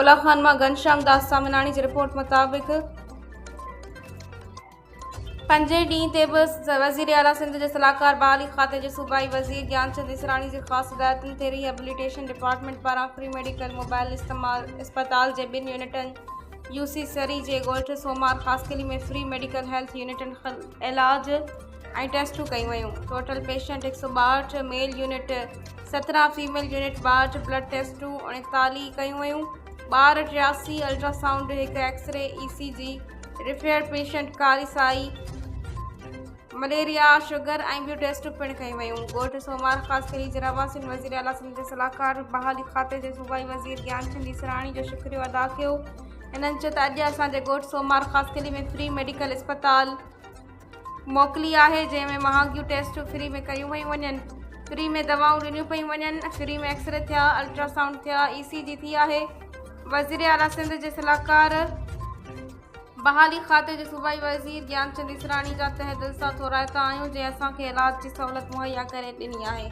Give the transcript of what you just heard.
پلا خان مان گهنشام داس سامناڻي جي رپورٽ مطابق پنجين ڏينهن تي به وزيراعليٰ سنڌ جي صلاحڪار بحالي کاتي جي صوبائي وزير گيانچند اسراڻي جي خاص هدايتن تي ريهبليٽيشن ڊپارٽمينٽ پاران فري ميڊيڪل موبائل اسپتال جي ٻن يونٽن يو سي سري جي ڳوٺ سومار خاصخيلي ۾ فري ميڊيڪل هيلٿ يونٽن علاج ۽ ٽيسٽون ڪيون ويون ٽوٽل پيشنٽ 162 ميل يونٽ 17 فيميل يونٽ 62 بلڊ ٽيسٽون 39 ڪيون ويون ٻار 83 الٽراسائونڊ هڪ x-ray E C G refer patient ڪاري سائي مليريا شگر ۽ ٻيون ٽيسٽون پڻ ڪيون ويون ڳوٺ سومار خاصخيلي جي رهواسين وزيراعليٰ سنڌ جي صلاحڪار بحالي کاتي جي صوبائي وزير گيانچند اسراڻي جو شڪريو ادا ڪيو هنن چيو ته اڄ اسان جي ڳوٺ سومار خاصخيلي ۾ فري ميڊيڪل اسپتال موڪلي آهي جنهن ۾ مهانگيون ٽيسٽون فري ۾ ڪيون پيون وڃن فري ۾ دوائون ڏنيون پيون وڃن فري ۾ ايڪسري ٿيا الٽراسائونڊ ٿيا اي سي جي ٿي آهي وزيراعليٰ سنڌ جي صلاحڪار بحالي کاتي جي صوبائي وزير گيانچند اسراڻي جا تهه دل سان ٿورائتا آهيون جنهن اسان کي علاج جي سهولت مهيا ڪري ڏني آهي.